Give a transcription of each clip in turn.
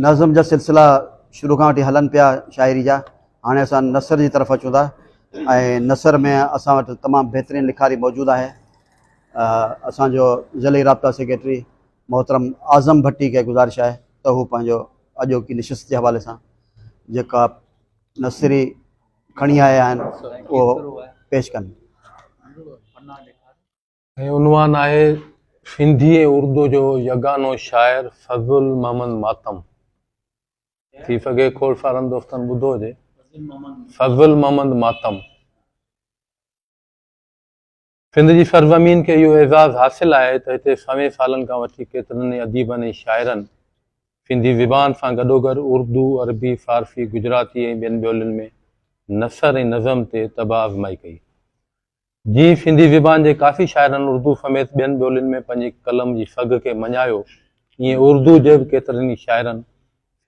نظم جا سلسلا شروع کان وٺي هلن پيا شاعري جا، هاڻي اسان نثر جي طرف اچون ٿا ۽ نثر ۾ اسان وٽ تمام بهترين لکاري موجود آهي. اسان جو ضلعي رابطا سيڪريٽري محترم اعظم ڀٽي کي گذارش آهي ته هو پنهنجو اڄوڪي نشست جي حوالي سان جيڪا نثري کڻي آيا آهن اهو پيش ڪن. ۽ عنوان آهي سنڌي ۽ اردو جو يگانو شاعر فضل محمد ماتم. ٿي سگهي کوڙ سارن دوستن ٻڌو هجي. فضل محمد ماتم. سنڌ جي سرزمين کي اهو اعزاز حاصل آهي ته هتي سوين سالن کان وٺي ڪيترن ئي اديبن ۽ شاعرن سنڌي زبان سان گڏوگڏ اردو، عربي، فارسي، گجراتي ۽ ٻين ٻولين ۾ نثر ۽ نظم تي طبع آزمائي ڪئي. جيئن سنڌي زبان جي ڪافي شاعرن اردو سميت ٻين ٻولين ۾ پنهنجي قلم جي سگهه کي مڃايو، ايئن اردو جي به ڪيترن ئي شاعرن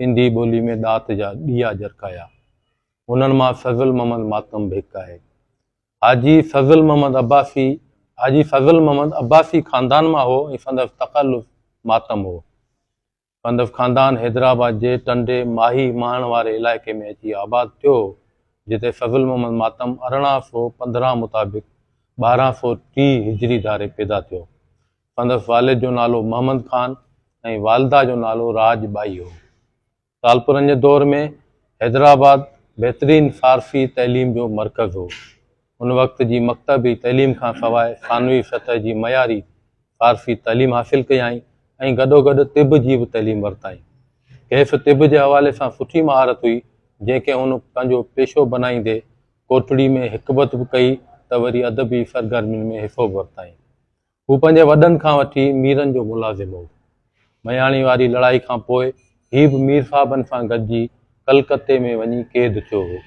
سنڌي ٻولي ۾ ڏات جا ڏيئا جرڪايا. انهن مان فضل محمد ماتم به هڪ آهي. حاجي فضل محمد عباسي حاجي فضل محمد عباسي خاندان مان هو ۽ سندس تخلص ماتم هو. سندس خاندان حيدرآباد جي ٽنڊي ماهي ماهڻ واري علائقي ۾ اچي آباد ٿيو هو، جتي فضل محمد ماتم 1815 مطابق 1230 هجري ڌاري پيدا ٿيو. سندس والد جو نالو محمد خان ۽ والده جو نالو راڄ ٻائي هو. ٽالپرن جي دور ۾ حيدرآباد بهترين فارسي تعليم جو مرڪز هو. ان وقت جي مڪتبي تعليم کان سواء ثانوي سطح جي معياري فارسي تعليم حاصل ڪيائين ۽ گڏوگڏ طب جي به تعليم ورتائين. کيس طب جي حوالي سان سٺي مهارت هئي، جنهن کي هن پنهنجو پيشو بنائيندي ڪوٽڙي ۾ حڪمت به ڪئي ته وري ادبي سرگرمين ۾ حصو به ورتائين. هو پنهنجي وڏن کان وٺي ميرن جو ملازم هو. مياڻي واري لڙائي کان پوء هي به مير صاحبن سان گڏجي ڪلڪتي ۾ وڃي قيد ٿيو هو.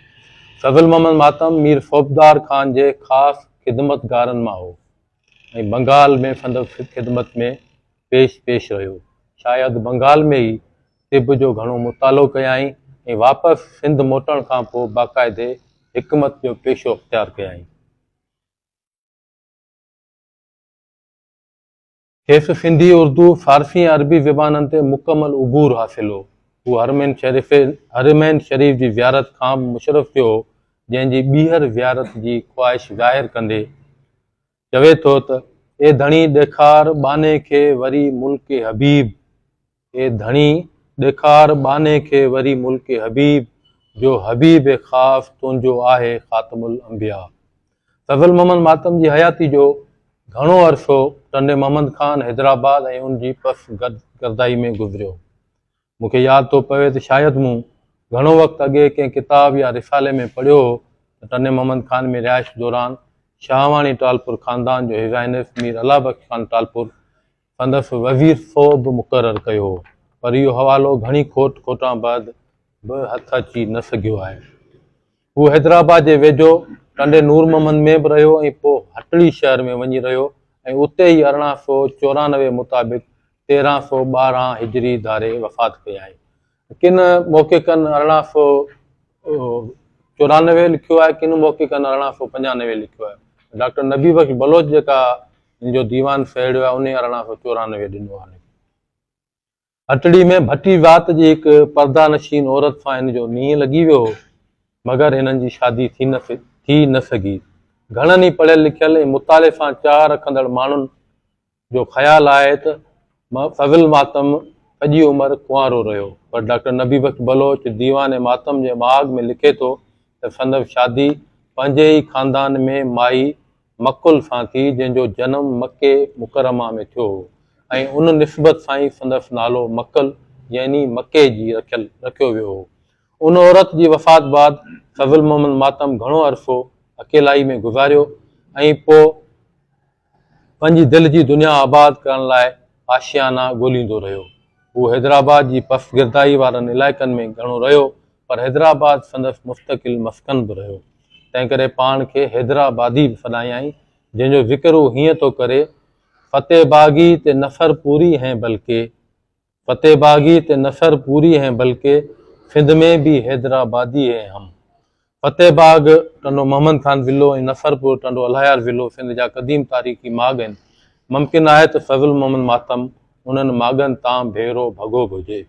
فضل محمد ماتم مير صوبدار خان جي خاص خدمتگارن مان هو ۽ بنگال ۾ سندس خدمت ۾ پيش پيش رهيو. شايد بنگال ۾ ئي طب جو گهڻو مطالعو ڪيائين ۽ واپس سنڌ موٽڻ کان پوء باقاعدي حڪمت جو پيشو اختيار ڪيائين. کيس سنڌي، اردو، فارسي ۽ عربي زبانن تي مڪمل عبور حاصل هو. هو حرمين شريفين حرمين شريف جي زيارت کان به مشرف ٿيو هو، جنهن جي ٻيهر زيارت جي خواهش ظاهر ڪندي چوي ٿو ته، اي ڌڻي ڏيکار ٻانهي کي وري ملڪ حبيب. اي ڌڻي! ڏيکار ٻانهي کي وري ملڪ حبيب، جو حبيب خاص تنهنجو آهي خاتم الانبياء. فضل محمد ماتم جي حياتي جو گهڻو عرصو ٽنڊي محمد خان، حيدرآباد ۽ ان جي پس گردائي ۾ گذريو. مون کي ياد ٿو پوي ته شايد مون گهڻو وقت اڳي ڪنهن ڪتاب يا رسالي ۾ پڙهيو هو ته ٽنڊي محمد خان ۾ رهائش دوران شاهواڻي ٽالپر خاندان جو His Highness Mir Allah Bakhsh Khan Talpur سندس وزير صوب مقرر ڪيو هو، پر اهو حوالو گهڻي کوٽ کوٽان بعد به هٿ اچي نه سگهيو آهي. هو حيدرآباد جي ويجهو ٽنڊي نور محمد ۾ به رهيو ۽ پوء هٽڙي شهر ۾ وڃي رهيو ۽ اتي ئي 1894 مطابق 1312 هجري ڌاري وفات ڪيائين. ڪن محققن 1894 لکيو آهي، ڪن محققن 1895 لکيو آهي. ڊاڪٽر نبي بخش بلوچ جيڪا هن جو ديوان سهيڙيو آهي، انهيء 1894 ڏنو آهي. هٽڙي ۾ ڀٽي ذات جي هڪ پرده نشين عورت سان هن جو نينهن لڳي ويو هو، مگر هنن جي شادي ٿي نه ٿي نه سگهي. گهڻن ئي پڙهيل لکيل ۽ مطالعي سان چاهه رکندڙ ماڻهن جو خيال آهي ته فضل ماتم سڄي عمر ڪنوارو رهيو پر ڊاڪٽر نبي بخش بلوچ ديوان ماتم جي مهاڳ ۾ لکي ٿو ته سندس شادي پنهنجي ئي خاندان ۾ مائي مڪل سان ٿي جنهن جو جنم مڪي مڪرمه ۾ ٿيو هو ۽ ان نسبت سان ئي سندس نالو مڪل يعني مڪي جي رکيل رکيو ويو هو. ان عورت جي وفات بعد فضل محمد ماتم گهڻو عرصو اڪيلائي ۾ گذاريو ۽ پوء پنهنجي دل جي دنيا آباد ڪرڻ لاء آشيانا ڳوليندو رهيو. هو حيدرآباد جي پسگردائي وارن علائقن ۾ گهڻو رهيو، پر حيدرآباد سندس مستقل مسڪن به رهيو. تنهنڪري پاڻ کي حيدرآبادي به سڏايائين، جنهن جو ذڪر هو هيئن ٿو ڪري، فتح باغي ته نثر پوري هين بلڪه. فتح باغي ته نثر پوري هين بلڪه سنڌ ۾ به حيدرآبادي هين هم. فتح باغ ٽنڊو محمد خان ضلعو ۽ نصرپور ٽنڊو الهيار ضلعو سنڌ جا قديم تاريخي ماڳ آهن. ممڪن آهي ته فضل محمد ماتم انهن ماڳن تان ڀيرو ڀڳو به هجي.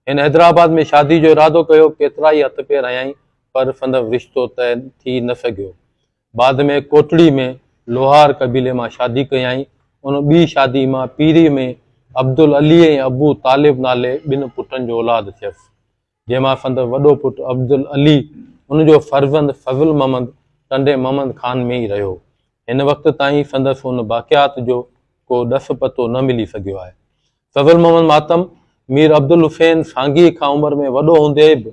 هن حيدرآباد ۾ شادي جو ارادو ڪيو، ڪيترائي هٿ پير هنيائين پر سندس رشتو طئي ٿي نه سگهيو. بعد ۾ ڪوٽڙي ۾ لوهار قبيلي مان شادي ڪيائين. ان ٻي شادي مان پيري ۾ عبدالعلي ۽ ابو طالب نالي ٻن پٽن جو اولاد ٿيس، جنهن مان سندس وڏو پٽ عبدالعلي ان جو فرزند فضل محمد ٽنڊي محمد خان ۾ ئي رهيو. هن وقت تائين سندس ان باقيات جو ڪو ڏس پتو نه ملي سگهيو آهي. فضل محمد ماتم مير عبدالحسين سانگيء کان عمر ۾ وڏو هوندي به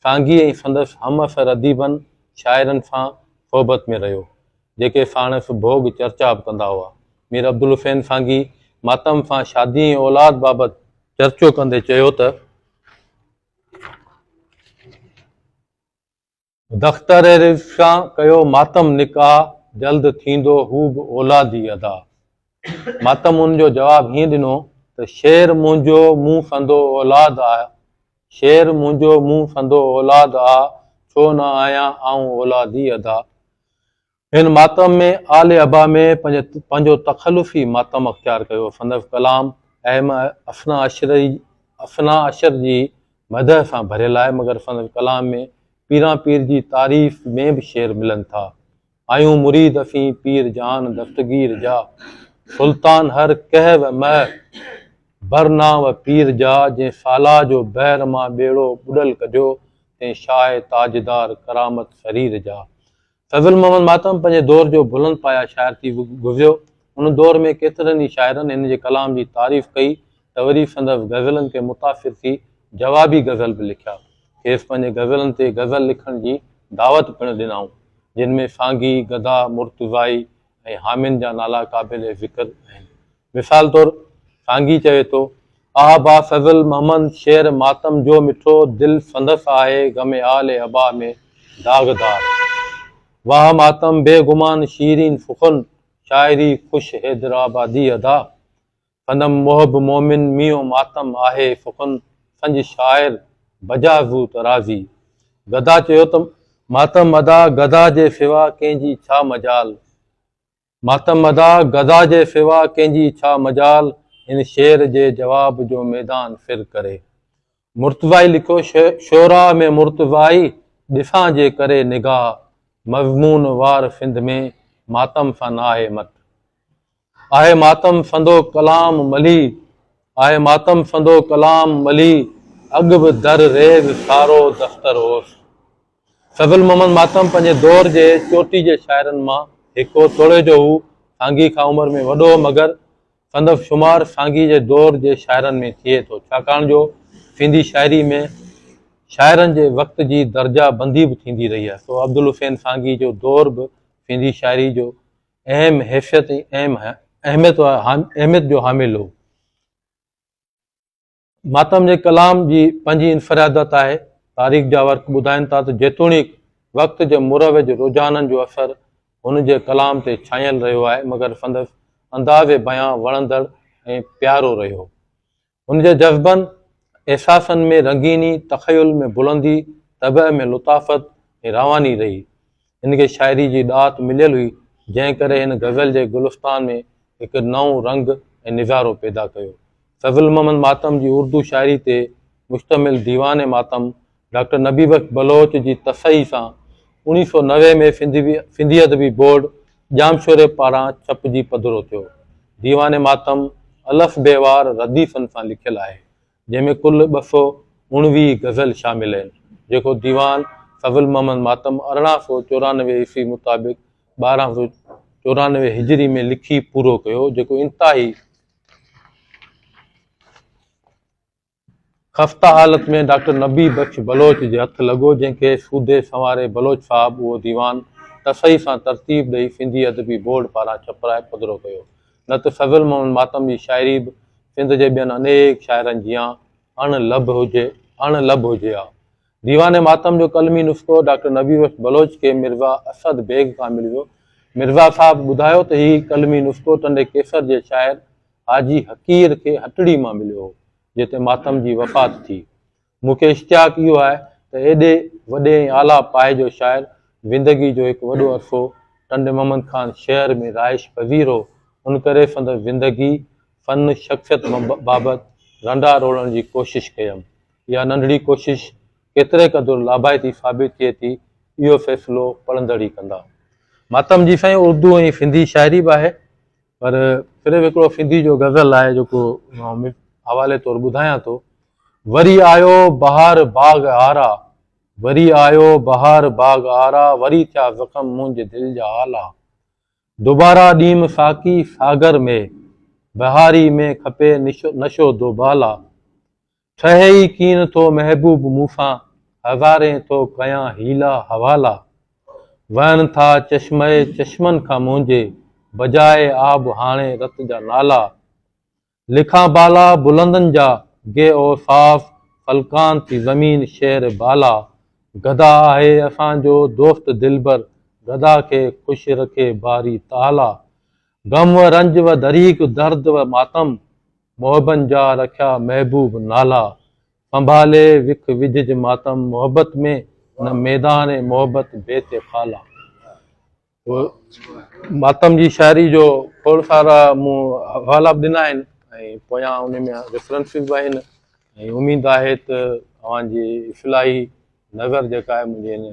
سانگي ۽ سندس همعصر اديبن، شاعرن سان صحبت ۾ رهيو، جيڪي ساڻس ڀوڳ چرچا به ڪندا هئا. مير عبدالحسين سانگي ماتم سان شادي ۽ اولاد بابت چرچو ڪندي چيو ته. دختر رزق ڪيو ماتم نڪاح جلد ٿيندو هو به اولادي ادا. ماتم ان جو جواب هيئن ڏنو ته شعر منهنجو مون سندو اولاد آ شعر منهنجو مون سندو اولاد آ ڇو نه آهيان آئون اولادي ادا. هن ماتم ۾ آل عبا ۾ پنهنجو تخلص ئي ماتم اختيار ڪيو. سندس ڪلام ائمه اثنا اثنا عشر جي مدح سان ڀريل آهي، مگر سندس ڪلام ۾ پيران پير جي تعريف ۾ به شعر ملن ٿا. آهيون مريد اسين پير جان دستگير جا، سلطان هر ڪهه و مه بر نا و پير جا، جنهن سالا جو بحر مان ٻيڙو ٻڏل ڪڍيو، تنهن شاهه تاجدار ڪرامت سرير جا. فضل محمد ماتم پنهنجي دور جو بلند پايه شاعر ٿي گذريو. ان دور ۾ ڪيترن ئي شاعرن هن جي ڪلام جي تعريف ڪئي ته وري سندس غزلن تي متاثر ٿي جوابي غزل به لکيا. کيس پنهنجي غزلن تي غزل لکڻ جي دعوت پڻ ڏنائون، جن ۾ سانگي، گدا، مرتضائي ۽ حامين جا نالا قابل ذڪر آهن. مثال طور سانگي چوي ٿو. آه با فضل محمد شعر ماتم جو مٺو دل سندس آهي غم آل عبا ۾ داغدار. واه ماتم بي گمان شيرين سخن شاعري خوش حيدرآبادي ادا. سندم محب مومن ميون ماتم آهي سخن سنج شاعر بجا زو ترازي. گدا چيو ته ماتم ادا گدا جي سوا ڪنهن جي ڇا مجال. ماتم ادا گدا جي سوا ڪنهن جي ڇا مجال هن شعر جي جواب جو ميدان سر ڪري. مرتضائي لکيو شعراء ۾ مرتضائي ڏسان جي ڪري نگاهه مضمون وار سنڌ ۾ ماتم سان ناهي مٽ. آهي ماتم سندو ڪلام ملي آهي ماتم سندو ڪلام ملي اڳ به در ريز سارو دفتر هوس. فضل محمد ماتم پنهنجي دور جي چوٽي جي شاعرن مان هڪ هو. توڙي جو هو سانگي کان عمر ۾ وڏو هو مگر سندس شمار سانگي جي دور جي شاعرن ۾ ٿئي ٿو. ڇاڪاڻ جو سنڌي شاعري ۾ شاعرن جي وقت جي درجه بندي به ٿيندي رهي آهي سو عبدالحسين سانگي جو دور به سنڌي شاعري جو اهم حيثيت ۽ اهم اهميت جو حامل هو. ماتم جي ڪلام جي پنهنجي انفراديت آهي. تاريخ جا ورق ٻڌائين ٿا ته جيتوڻيڪ وقت جي مروج رجحانن جو اثر هن جي ڪلام تي ڇانيل رهيو آهي مگر سندس انداز بيان وڻندڙ ۽ پيارو رهيو. هن جي جذبن، احساسن ۾ رنگيني، تخيل ۾ بلندي، طبع ۾ لطافت ۽ رواني رهي. هن کي شاعري جي ڏات مليل هئي، جنهن ڪري هن غزل جي گلستان ۾ هڪ نئون رنگ ۽ نظارو پيدا ڪيو. فضل محمد ماتم جي اردو شاعري تي مشتمل ديوان ماتم ڊاڪٽر نبي بخش بلوچ جي تصحيح سان 1990 ۾ سنڌي ادبي بورڊ ڄامشوري پاران ڇپجي پڌرو ٿيو. ديوان ماتم الف بي وار رديفن سان لکيل آهي، جنهن ۾ ڪل 219 غزل شامل آهن، جيڪو ديوان فضل محمد ماتم 1894 عيسوي مطابق 1294 هجري ۾ لکي پورو ڪيو، جيڪو انتهائي خسته حالت ۾ ڊاڪٽر نبي بخش بلوچ جي هٿ لڳو، جنهن کي سوڌي سنواري بلوچ صاحب اهو ديوان تصحيح سان ترتيب ڏئي سنڌي ادبي بورڊ پاران ڇپرائي پڌرو ڪيو. نه ته فضل محمد ماتم جي شاعري به سنڌ جي ٻين انيڪ شاعرن جيان اڻ لڀ هجي ها. ديوان ماتم جو قلمي نسخو ڊاڪٽر نبي بخش بلوچ کي مرزا اسد بيگ کان مليو. مرزا صاحب ٻڌايو ته هي قلمي نسخو ٽنڊي قيصر جي شاعر حاجي حقير کي هٽڙي مان مليو هو، جتي ماتم جي وفات ٿي. مون کي اشتياق اهو آهي ته ايڏي وڏي ۽ اعليٰ پائي جو شاعر زندگي جو هڪ وڏو عرصو ٽنڊي محمد خان شهر ۾ رهائش پذير هو، ان ڪري سندس زندگي، فن، شخصيت بابت رنڊا روڙڻ جي ڪوشش ڪيم. اها ننڍڙي ڪوشش ڪيتري قدر لاڀائتي ثابت ٿئي ٿي، اهو فيصلو پڙهندڙ ئي ڪندا. ماتم جي سائين اردو ۽ سنڌي شاعري به آهي، پر صرف هڪڙو سنڌي جو غزل آهي جيڪو آئون حوالي طور ٻڌايان ٿو. وري آيو بهار باغ آرا، وري آيو بهار باغ آرا، وري ٿيا زخم منهنجي دل جا آلا. دوباره ڏيم ساقي ساگر ۾، بهاري ۾ کپي نشو دوبالا. ٺهي ئي ڪين ٿو محبوب مون سان، هزارين ٿو ڪيان حيلا حوالا. وهن ٿا چشمئي چشمن کان منهنجي، بجاء آب هاڻي رت جا نالا. لکان بالا بلندن جا، گي اوصاف فلڪان ٿي زمين شهر بالا. گدا آهي اسان جو دوست دلبر، گدا کي خوش رکي باري تعاليٰ. غم و رنج و دريغ درد و ماتم، محبن جا رکيا محبوب نالا. سنڀالي وک وجهج ماتم محبت ۾، نه ميدان محبت بيت خالا. ماتم جي شاعري جو کوڙ سارا مون حوالا به ڏنا آهن ۽ پويان ان ۾ ريفرنسز به آهن ۽ اميد آهي ته اوهان جي اصلاحي نظر جيڪا آهي منهنجي هن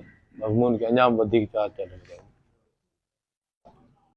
مضمون کي اڃا به وڌيڪ چار چنڊ لڳائيندي.